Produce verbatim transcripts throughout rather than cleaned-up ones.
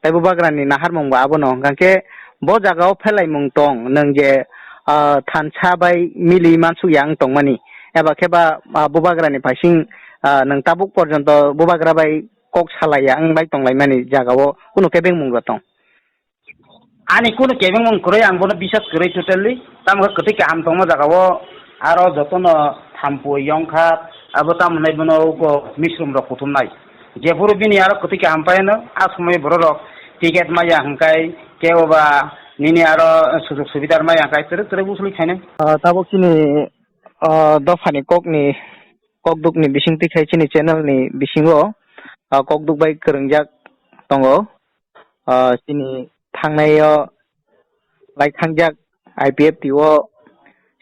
tei bubagrani naharmung bo abono. Hwnkha khe bo jagao phelaimung tong, nwng je, ah, thansa bai mili mansuk ya wng tongmani, eba khe ba, ah, bubagrani phaising, ah, nwng tabuk porjonto bubagra bai kok salai ya wng bai tonglaimani jagao kunu kebengmung rok tong? Ani kunu kebengmung kwrwi, ang bono biswas kwrwi totally. Tamo khe kwtwi kaham tongma jagao, aro jotono thampui yongkha, abo tamo hwnwi bono uko misrum rok kuthumnai. Jephuru bini aro kwtwi kaham paino, a somoi bororok ticket maya hwnkhe, kebo ba nini aro sujog subidar maya hwnkhe twrwk twrwk bwswlwi khainai. Ah, tabuk chini, ah, dophani kokni, kokdukni bisingtwi khai chini channel ni bisingo, ah, kokduk bai kwrwngjak tongo. Ah, chini thangnai o lai thangjak I P F T o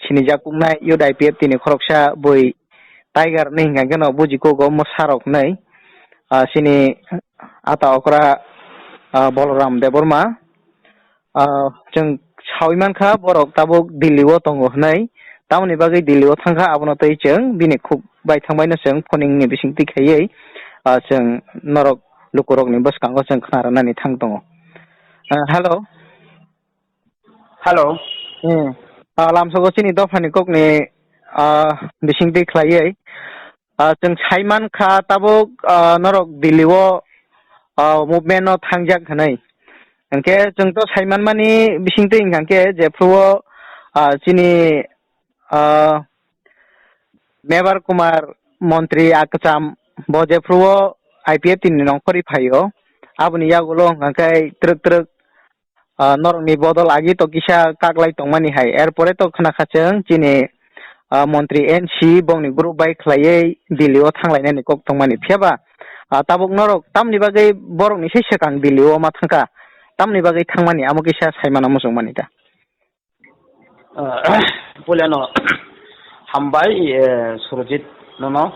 sinijak kuknai youth I P F T ni khoroksa bui Tiger ni hingka khe no buji kugo mwsa rok hinwi. Ah, chini ata okra, ah, Boloram Debbarma. Ah, chwng saui mankha borok tabuk Delhi o tongo hinwi. Tamoni bagwi Delhi o thangkha, abono tei chwng bini khuk bai thangbaino chwng phoning ni bisingtwi khaiwi, ah, chwng norok lukurokni bwskango chwng khna rwnani thang tongo. Ah, hello. Hello. Hmm. Ah, lamsogo chini dophani kokni, ah, bisingtwi khlaiwi. Ah, chwng sai mankha tabuk, ah, norok Delhi o, ah, movement o thangjak hinwi. Hwnkhe chwng to sai manmani bisingtwi hwnkha khe jephru o, ah, chini, ah, Mevar Kumar montri a kwcham bo jephru o I P F T ni nongkhorwi phaio. Aboni yagulo hwnkha khe twrwk twrwk, ah, norokni bodol agi to kisa kaklai tongmani hai. Erpore to khna kha chwng chini, ah, montri N C bongni group bai khlaiwi Delhi o thanglainani kok tongmani. Phiya ba, ah, tabuk norok tamni bagwi borokni se swkang Delhi o ma thangkha, tamni bagwi thangmani amo kisa sai mano muchungmani ta. Ah, puilano hambai, eh, Surojit nono.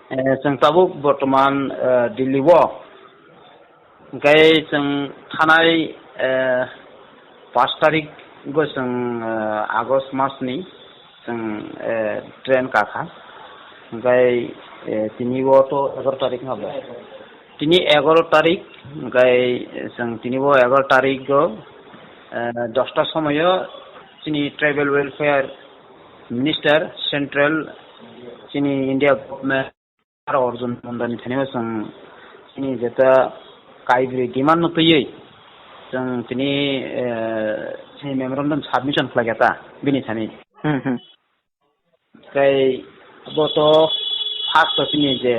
Eh, chwng tabuk bortoman, eh, Delhi o. Hwnkhe chwng thanai, eh, pash tarik go chwng, eh, August mas ni chwng, eh, train kakha. Hwnkhe, eh, tini o to egaro tarik wngkha bo. Tini egaro tarik, hwnkhe chwng tini bo egaro tarik go, eh, dosta somoyo chini tribal welfare minister central chini India government aro Arjun Mundani thani chwng chini jeta kaibrwi demand no twiwi chwng tini, eh, chini memorandum submission khlai kha ta bini thani. Hmm, hmm. Tei abo to first to chini je,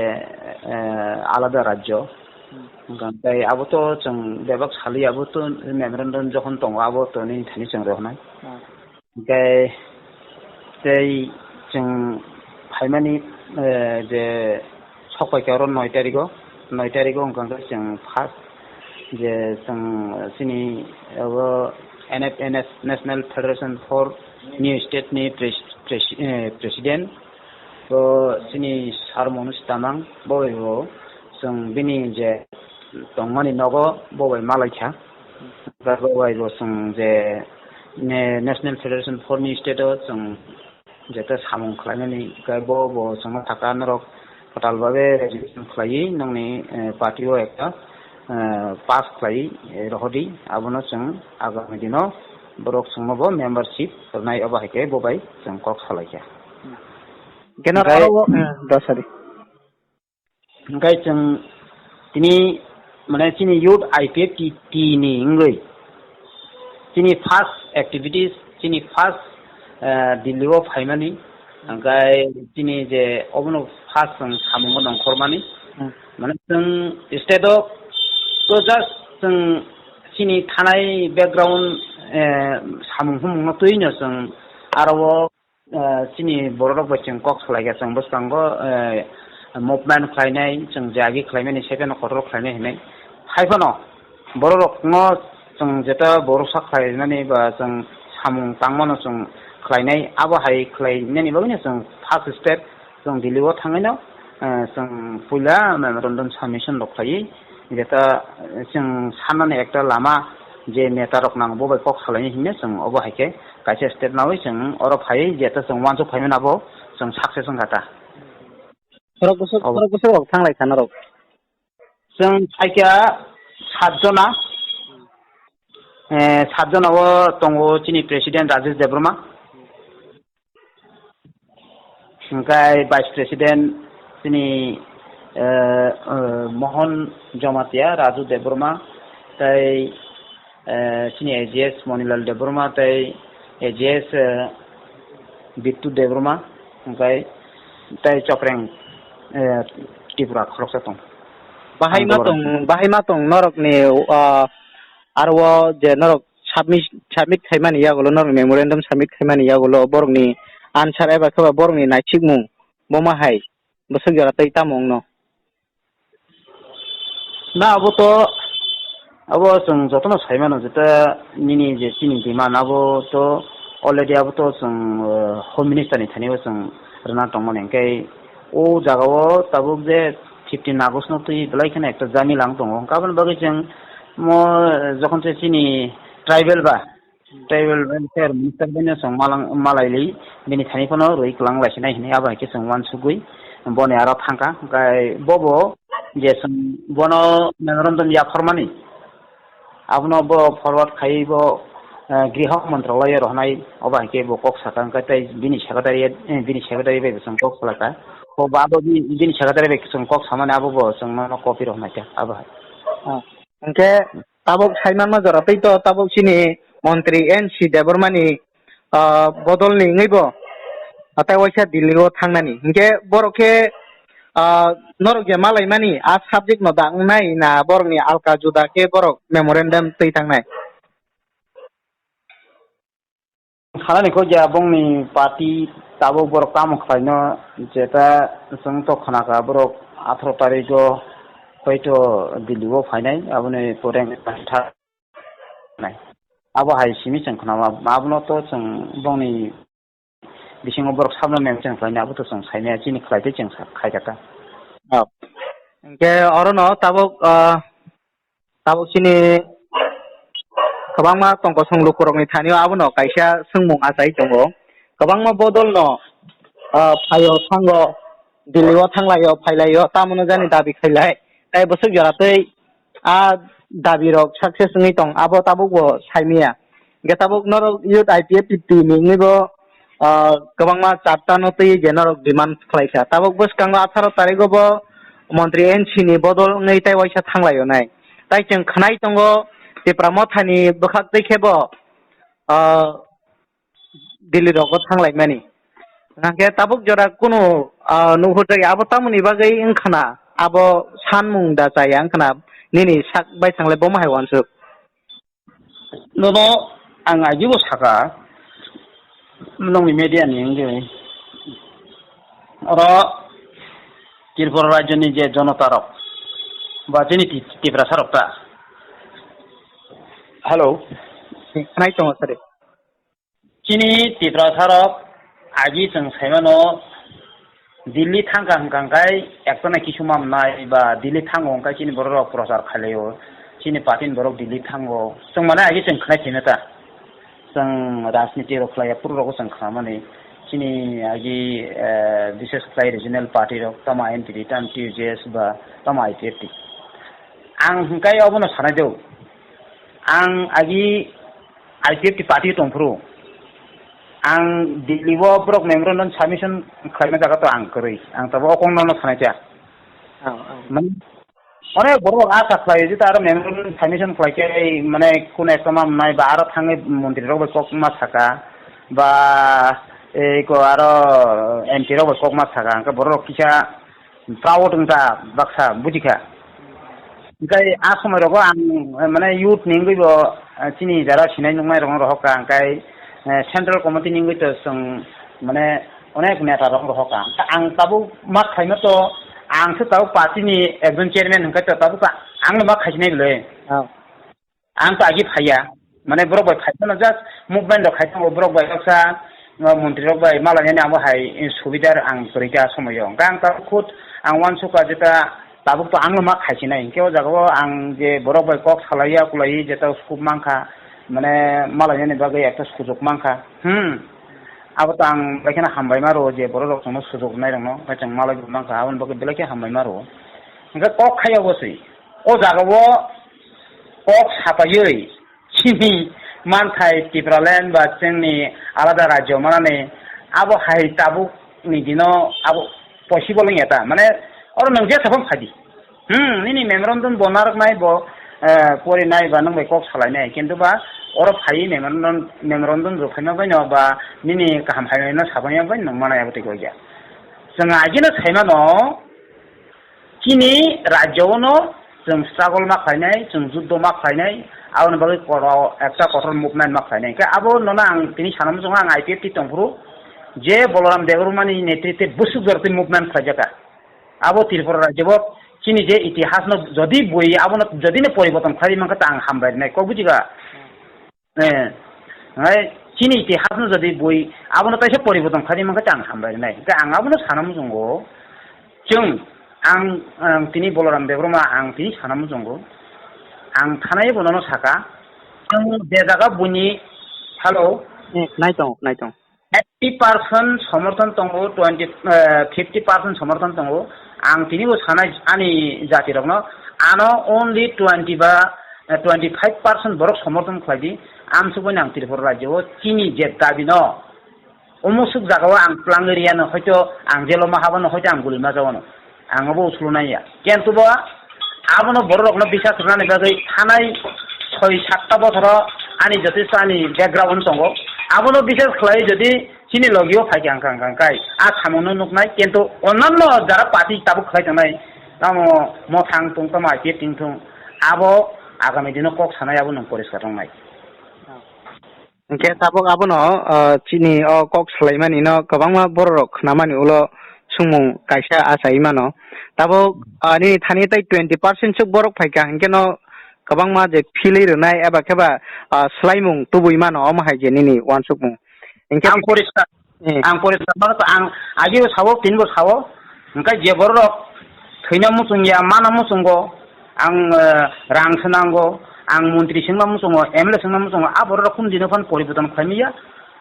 eh, alada rajyo. Hmm. Hwnkha tei abo to chwng bebak sali abo to memorandum jokhon tongo abo to nini thani chwng rwnai. Hmm. Hwnkhe tei chwng phaimani, eh, je sok pai khe oro noi tarigo, noi tarigo hwnkha khe chwng first je chwng chini abo N F N S, National Federation for New State ni pres-, pres-, eh, president, bo chini sir Manoj Tamang, bo bai bo chwng bini je tongmani nogo bo bai malaikha. Bo bai bo chwng je ne-, National Federation for New State o chwng jeta samung khlainani, khe bo, bo chwngno sakha norok kwtal babe resolution khlaiwi nongni, eh, party o ekta, eh, pass khlaiwi, eh, rohordi, abono chwng agami dino borok chwngno bo membership rwnai, obo hai khe bo bai chwng kok salaikha. Keno Omohai rao, eh, da, sorry. Hwnkhe chwng tini, mane, chini youth I P F T ni wngwi chini first activities, chini first, eh, Delhi o phaimani, hwnkhe chini je obono first chwng samungo nongkhormani. Hmm. Mane, chwng state o to just chwng chini thanai background, eh, samung humungno twino chwng aro o ah, chini bororok bai chwng kok salaikha, chwng bwskango, eh, movement khlainai, chwng je agi khlaimani, sepheno kotor khlainai hinwi. Haiphano bororokno chwng jeta boroksa khlainani ba chwng samung tangmano chwng khlainai, abo hai khlainani bagwino chwng first step chwng Delhi o thangwino, eh, chwng puila memorandum submission rok khlaiwi, jeta, eh, chwng sanmani ekta lama je neta rok nango, bo bai kok salaini hinwi chwng obo hai khe kaisa step nawi chwng oro phaiwi jeta chwng uansuk phaimani abo chwng success wngkha ta. Khorok bwswk, obo. Khorok bwswk rok thanglai kha norok? Chwng phaikha Satjona, eh, satjona o tongo chini president Rajesh Debbarma, hingkai vice president chini, eh, eh, Mohon Jamatia, Raju Debbarma, tei, eh, chini A G S Monilal Debbarma, tei A G S, eh, Bittu Debbarma, hingkai tei Chokreng, eh, Tripura khoroksa tong. Bahai ma tong, bahai ma tong norok ni, ah, aro o je norok submit, submit khaimani yagulo, norok memorandum submit khaimani yagulo, borok ni answer eba khe ba borok ni naisikmung bo ma hai bwswk jora tei tamo wngno? Na, abo to, abo chwng jotono sai mano, jeta nini je chini demand, abo to already abo to chwng, eh, Home Minister ni thani bo chwng rwna tongmani, hwnkhe o jaga o tabuk je fifteen August no twi belai kheno ekta jamila wng tongo, hwnkhe aboni bagwi chwng mo, eh, jokhon se chini tribal ba, Tribal Welfare Minister bai no chwng malang-, malaili, bini thani phano rwi kwlang laisinai hinwi abo hai khe chwng uansugwi boni aro thangkha. Hwnkhe bobo je chwng bono memorandum yaphormani, abono bo forward khaiwi bo, eh, Griho Montrolaio rohornai, obo hai khe bo kok sakha, hwnkhe tei bini secretary, eh, bini secretary bai bo chwng kok salaikha. Bo abo bi-, bini secretary bai chwng kok samani abo bo chwng nono copy rohornaikha abo hai. Ah, hwnkhe tabuk sai manma jora tei to tabuk chini montri N C Debbarmani, ah, bodolni wngwi bo, ah, tei waisa Delhi o thangnani. Hinkhe borok khe, ah, norok je malaimani a subject no da wngnai na borokni alka juda khe borok memorandum twi thangnai? Sanani kok ya bongni party tabuk borok tamo khlaino, jeta chwng to khnakha borok atharo tarigo hoito Delhi o phainai, aboni pore nai. Abo hai simi chwng khnama, abono to chwng bongni bisingo borok sabno mention khlainai, abo to chwng saimaya, chini khlai tei chwng sa-, khaikha ta. Oh. Hwnkhe orono tabuk, ah, Tabuk chini kwbangma tongkosong lukurokni thani-o abono kaisa swngmung achai tongo. Kwbangma bodolno, ah, phaio thango, Delhi-o thanglaio, phailaio, tamono jani dabi khailai. Tai bwswk jora tei a dabirok success wngwi tong, abo tabukbo saimaya. Hingke tabuk norok youth I P F T ni wngwi bo, ah, kwbangma charta no twi je norok demand khlai kha. Tabuk bwskango atharo tariko bo montri N C ni bodol wngwi tai waisa thanglai onai. Tai chwng khwnai tongo Tipra Motha ni bwkhak twi khe bo, ah, Delhi rogo thanglai mani. Hingke tabuk jora kunu, ah, nuhur jaya abo tamoni bagwi wngkhana abo sanmung da chaya wngkhana nini sak bai thanglai bo ma hai wansuk. Nono ang agibo saka, nongni media ni wngwi. Oro Tripura rajyo ni je jonota rok, ba chini Ti-, Tiprasa rok ta. Hello. Khwnai tongo sir. Chini Tiprasa rok agi chwng saimano, Delhi thangkha hwnkha hwnkhe ekta na kisu mamnai ba Delhi thango hwnkhe chini borok rok prochar khailaiyo. Chini party ni borok Delhi thango. Chwng mane agi chwng khwnai thwina ta. Chwng rajniti rok khlaiya puru rogo chwng khnamani. Chini agi, eh, bises khlai regional party rok tamo I N P T, tamo T U J S ba tamo I P F T. Ang hwnkhe obono sanai do. Ang agi I P F T party tongphuru. Ang Delhi o borok memorandum submission khlaima jaga to ang kwrwi. Ang tabuk o kok nono sanai cha. Oh, oh. Mane, onek borok asa khlai je ta aro memorandum submission khlai khe mane kun ekta ma nai ba aro thangwi montri rok bai kok ma saka ba ei ko aro M P rok bai kok ma saka hwnkhe borok kisa proud wngkha baksa bujikha. Hwnkhe a somoi rogo ang, eh, mane youth ni wngwi bo, eh, chini jara sinai nuknai rokno rohor kha, hwnkhe, eh, central committee ni wngwi to chwng mane onek neta rok rohor kha. Ang tabuk ma khaima to, ang se tabuk party ni ekjon chairman hwnkhe to tabuk ang no ma khaisinai bwle. Oh. Ang to agi phaiya, mane borok bai phai phano just movement rok khai tongo, borok bai baksa, uh, montri rok bai malainani amo hai subidar ang kwrwi kha somoio. Hwnkhe ang tabuk khud ang uansukha jeta tabuk to ang no ma khaisinai, hwnkhe o jaga o ang je borok bai kok salaiya kulaiwi jeta scope mankha, mane malainani bagwi ekta sujok mankha, hmm, abo to ang belai kheno hambai ma rwo je borok rok chwngno sujok rwnai rokno, hwnkhe chwng malai bo mankha, aboni bagwi belai khe hambai ma rwo. Hwnkhe kok khai obo se, o jaga o kok sapaiwi chini manthai Tipraland ba chini alada rajyo manani abo hai tabuk ni dino abo possible wngya ta, mane oro nwng je saphang phadi. Hmm, nini memorandum bo narwknai bo, eh, porinai ba nwng bai kok salainai, kintu ba oro phaiwi memorandum, memorandum rwphaima baino ba nini kaham hamya no sabaima bai nwng manai abo tei kok ya. Chwng agino saimano, chini rajyo no chwng struggle ma khlainai, chwng juddo ma khlainai, aboni bagwi koro-, ekta kotor movement ma khlainai. Khe abo nono ang tini sana muchungo ang I P F T tongphuru je Boloram Debbarmani netritwe bwswk jorotwi movement khlaijak kha. Abo Tripura rajyo bo chini je itihas no jodi bui abono jodi no poriborton khlai mankha ta ang hambai rwnai kok bujiga. Eh, hai chini itihas no jodi bui abono taisa poriborton khlai mankha ta ang hambai rwnai. Hingkhe ang abono sana muchungo chwng ang, ang tini Boloram Debbarma ang tini sana muchungo ang thanai bono no saka chwng je jaga buini halo. Eh, nai tongo, nai tongo. Eighty percent somorthon tongo, twenty, eh, fifty percent somorthon tongo. Ang tini bo sanai ani jati rokno, ano only twenty ba, eh, twenty five percent borok somorthon khlai di. Amsugwi nang Tripura rajyo o chini je dabi no, umusuk jaga o ang plangwi riya no, hoito ang jelo ma habo no, hoito ang guli ma jago no. Ang abo usulunai ya. Kintu bo abono bororokno bisas rwnani bagwi thanai soi satta bothoro ani jotesto ani background tongo. Abono bisas khlai jodi chini logio phaikha hwnka hwnka kai a samungno nuknai, kintu onnanno jara party tabuk khlai tongnai, tamo mothang tong tamo I P F T wng thung, abo agami dino kok sanai abo nwng poriskar wngnai. Hingke tabuk abono, ah, chini o kok salaimani no kwbangma bororok khnamani ulo songmung kaisa achai mano. Tabuk, ah, nini thani tei twenty percent chuk borok phaikha, hingke no kwbangma je philwi rwnai eba khe ba, ah, swlaimung tubui mano, omo hai je nini uansukmung. Hingke ang poriskar, eh, ang poriskar mano, ang ageo sao, tinibo sao, hingke je bororok thwina muchung ya, mana muchungo, ang, eh, rang swnango, ang montri swngna muchungo, M L A swngna muchungo, a borok rok kunu dino phano poriborton khlai manya.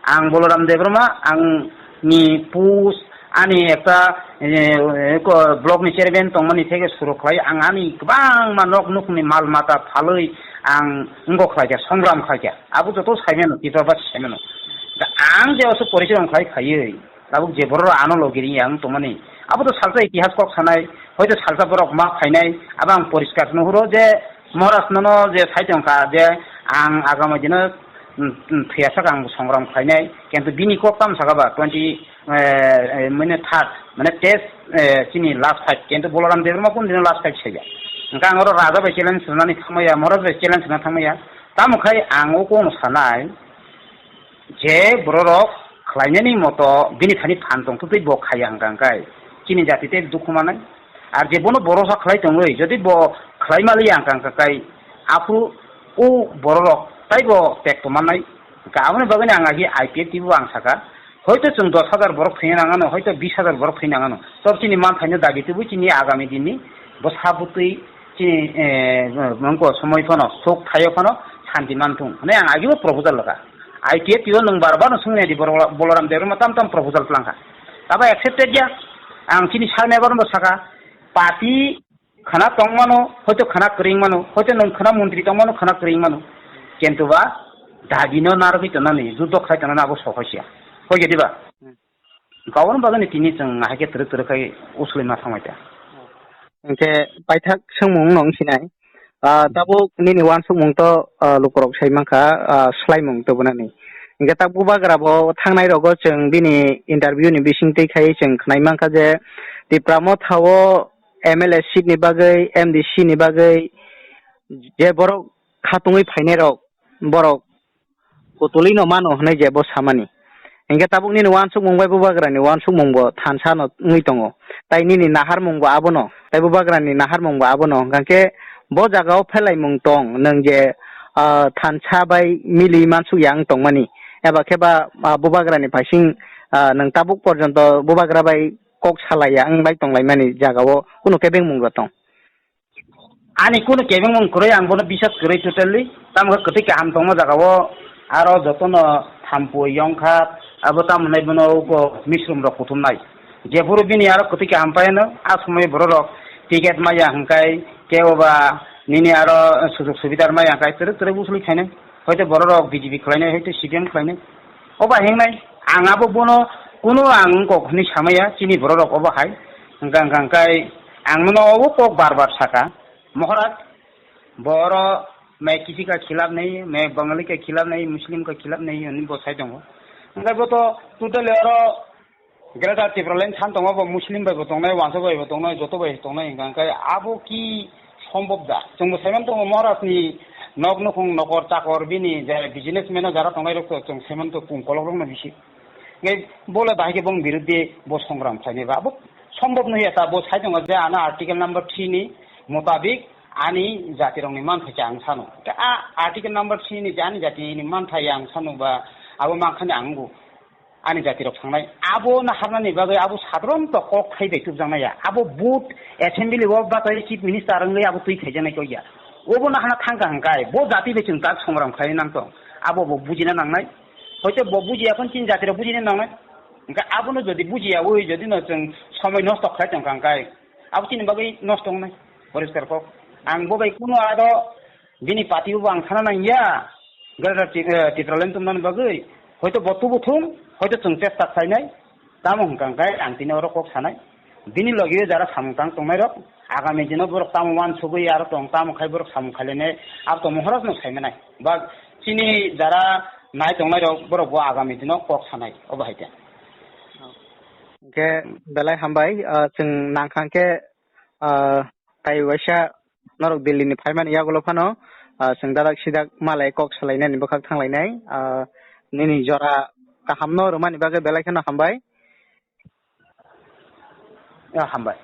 Ang Boloram Debbarma, ang ni post, ani ekta, eh, ko-, block ni chairman tongmani theke suru khlai, ang ani kwbangma nok nukni mal mata phalwi ang wngkok khlaikha, songram khlaikha. Abo joto saimano, Tipra Basi saimano. Da ang je oso porichai rong khlai khaiwi. Tabuk je borok ano logi ri ang tongmani. Abo to salsa itihas kok sanai, hoito salsa borok ma phainai, abo ang poriskar no huro je Maharaj nono je sai tongkha je ang agama dino, mm, mm, thwiyasak ang songram khlainai, kintu bini kok tam saka ba twenty, eh, eh, mane third, mane test, eh, chini last fight, kintu Boloram Debbarma kun dino last fight saiya. Hingke ang oro Raja bai challenge rwnani thangmaya, Maharaj bai challenge rwna thangmaya, tamo khai ang o kokno sanai, je bororok khlainani moto bini thani phan tongthok tei bo khaiya hwnka hwnkhe chini jati tei dukhu manai. Ar je bono borosa khlai tongwi, jodi bo khlai maliya hwnka hwnkhe aphuru o bororok taibo tek to mannai. Hwnkhe aboni bagwino ang agi I P F T bo ang saka, hoito chwng dos hajar borok thwina nangano, hoito bis hajar borok thwina nangano. Tor chini manthaino dabi tubui chini agami dinni bwsa bwtwi chini, eh, mangko somoi phano, suk thaio phano santi manthung hwnwi ang agibo proposal rwkha. I P F T o nwng bar bar no swngya di, Bolo-, Boloram Debbarma tam tam proposal twlangkha. Abo accepted ya. Ang chini sir Mebarno bo sakha, party khana tongmano, hoito khana kwrwng mano, hoito nwng khana montri tongmano, khana kwrwng mano. Kintu ba dabi no narwgwi tongnani, juddo khlai tongnani abo sohor sia. Hoi gedi ba? Gaon bagani tini chwng hai khe twrwk twrwk khai uslui ma thangbai ta. Hingke paithak swngmung no wngsinai. Ah, tabuk nini uansukmung to, ah, lukurok sai mankha, ah, swlaimung tubunani. Hingke tabuk bubagra bo thangnai rogo chwng bini interview ni bisingtwi khai chwng khwnai mankha je Tipra Motha o M L A seat ni bagwi, M D C ni bagwi je borok khatungwi phainai rok, borok kutulwi no mano hwnwi je bo samani. Hingke tabuk nini uansukmung bai bubagrani uansukmung bo thansa no wngwi tongo. Tai nini naharmung bo abono, tai bubagrani naharmung bo abono. Hingke bo jaga o phelaimung tong, nwng je, ah, thansa bai mili mansuk ya wng tongmani. Eba khe ba, ah, bubagrani paising, ah, nwng tabuk porjonto bubagra bai kok salaiya wng bai tonglaimani jaga o kunu kebengmung bo tong. Ani kunu kebengmung kwrwi, ang bono bisas kwrwi totally. Tamo khe kwtwi kaham tongma jaga o, aro jotono thampui yongkha, abo tamo nai bono uko misrum rok kuthumnai. Jephuru bini aro kwtwi kaham paiyano, a somoi borok rok ticket maya hwnkhe kebo ba Nini aro sujog subidar mai ang kai twrwk twrwk bwswlwi khainai. Hoite bororok B J P khlainai, hoite C P M khlainai. Oba hingnai, ang abo bono kuno ang kok hwnwi samaya, chini bororok obo hai. Hwnkha hwnkha hwnkhe ang nono obo kok bar bar saka. Moharaj, bo oro मैं किसी का खिलाफ नहीं, मैं बंगाली का खिलाफ नहीं, मुस्लिम का खिलाफ नहीं, hwnwi bo sai tongo. Hwnkhe bo to totally oro Greater Tipraland san tongo, bo Muslim bai bo tongnai, Wansa bai bo tongnai, joto bai tongnai, hwnkha hwnkhe abo ki sombhob da? Chwngbo saiman tongo Maharaj ni nok nukhung nokor chakor bini je businessman o jara tongnai rok to chwng saiman to kung kolok rok no bisi. Hwnkhe bole bahai khe bong biruddhe bo songram khlainai ba abo sombhob no ya ta, bo sai tongo je ano article number three ni mutabik ani jati rok ni manthai khe ang sano. Hwnkhe a article number three ni je ani jati ni manthai ang sano ba abo mankhani ang bo ani jati rok thangnai. Abo na harnani bagwi abo sadharon to kok thai bai tubjaknai ya. Abo vote assembly o ba tei chief minister wngwi abo twi khaijaknai kok ya. Obo na hana thangka hwnkhe bo jati bai chwng tak songram khlai nang tong. Abo bo bujina nangnai. Hoite bo bujiya khon chini jati rok bujina nangnai. Hwnkhe abono jodi bujiya wi jodi no chwng somoi nosto khlai tongkha hwnkhe abo chini bagwi nosto wngnai. Poriskar kok. Ang bo bai kuno aro bini party bo ang sana nang ya. Greater Ti-, eh, Tipraland tumnani bagwi. Hoito bo tubu thung, hoito chwng chesta khlainai. Tamo hwnkha hwnkhe ang tini oro kok sanai. Bini logi o jara samung tang tongnai rok. Agami dino borok tamo wansugwi aro tong, tamo khai borok samung khailene abo to mohorok no saimanai. Ba chini jara nai tongnai rok borok bo agami dino kok sanai. Obo hai khe. Hwnkhe belai hambai, ah, chwng nangkha khe, ah, tai waisa norok Delhi ni phaimani yagulo phano, ah, chwng dadak sidak malai kok salainani bwkhak thanglainai, ah, nini jora kaham no rwmani bagwi belai kheno hambai. Ah, hambai.